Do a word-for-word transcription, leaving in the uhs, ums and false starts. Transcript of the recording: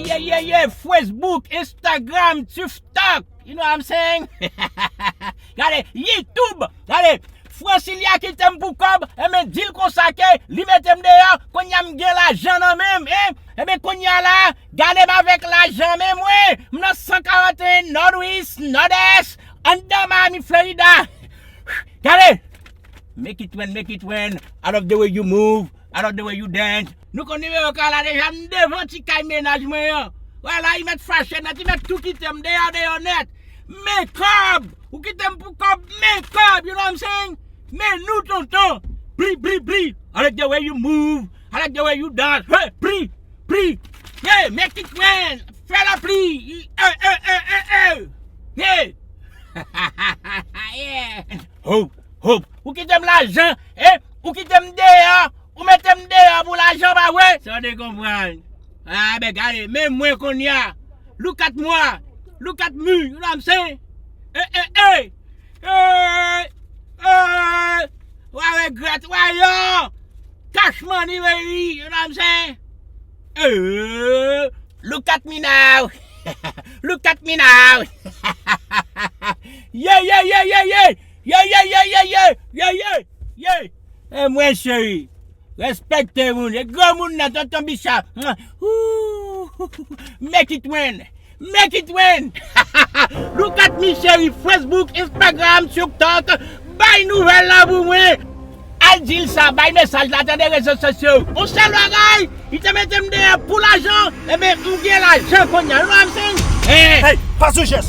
Yeah, yeah, yeah, Facebook, Instagram, TikTok. You know what I'm saying? Gade, YouTube. Gade, Francilien kite m pou kòb. Enben, di l konsa ke li mete m deyò. Kounye a m gen lajan nan men m, hein? Enben, kounye a la, gade m avèk lajan men mwen. M nan san karanteyen Northwest, Nòdès, anndan Miami, Florida. Gade! Make it rain, make it rain. I love the way you move. I love the way you dance. Nou konn nimewo kay la deja, m devan ti kay mennaj mwen an. Wè la, li mèt fache nèt, li mèt tou kite m deyò, deyò nèt. Men kòb! Ou kite m pou kòb, men kòb, you know what I'm saying? Men nou, tonton. Bri, bri, bri. I like the way you move. I like the way you dance. Hey, bri, bri. Yeah, make it rain. Fè lapli. Hey, hey, hey, hey, hey. Yeah. Yeah. Hope, hope. Ou kite m lajan, eh? Ou kite m deyò. Ou mete m deyò pou lajan, pa vre? Sa w te konprann. Ah, ben, gade, men mwen kounye a. Look at moi. Look at me. You know what I'm saying? Eh, eh, eh. Eh, eh. Wa regrèt, wa yo. Cash money, baby. You know what I'm saying? Eh, look at me now. Look at me now. Yeah, yeah, yeah, yeah, yeah. Yeah, yeah, yeah, yeah, yeah. Yeah, yeah, yeah. Eh, mwen cheri. Respekte moun. E granmoun nan, tonton Bicha. Ooh, make it rain. Make it rain. Look at me, cheri. Facebook, Instagram, TikTok. Bay nouvèl la pou mwen. Al di l sa, bay mesaj la, tande rezo sosyo. On sèl bagay, li te mete m deyò pou lajan, enben, m gen lajan kounye a. You know what I'm saying? Eh. Hey, pa sou jès.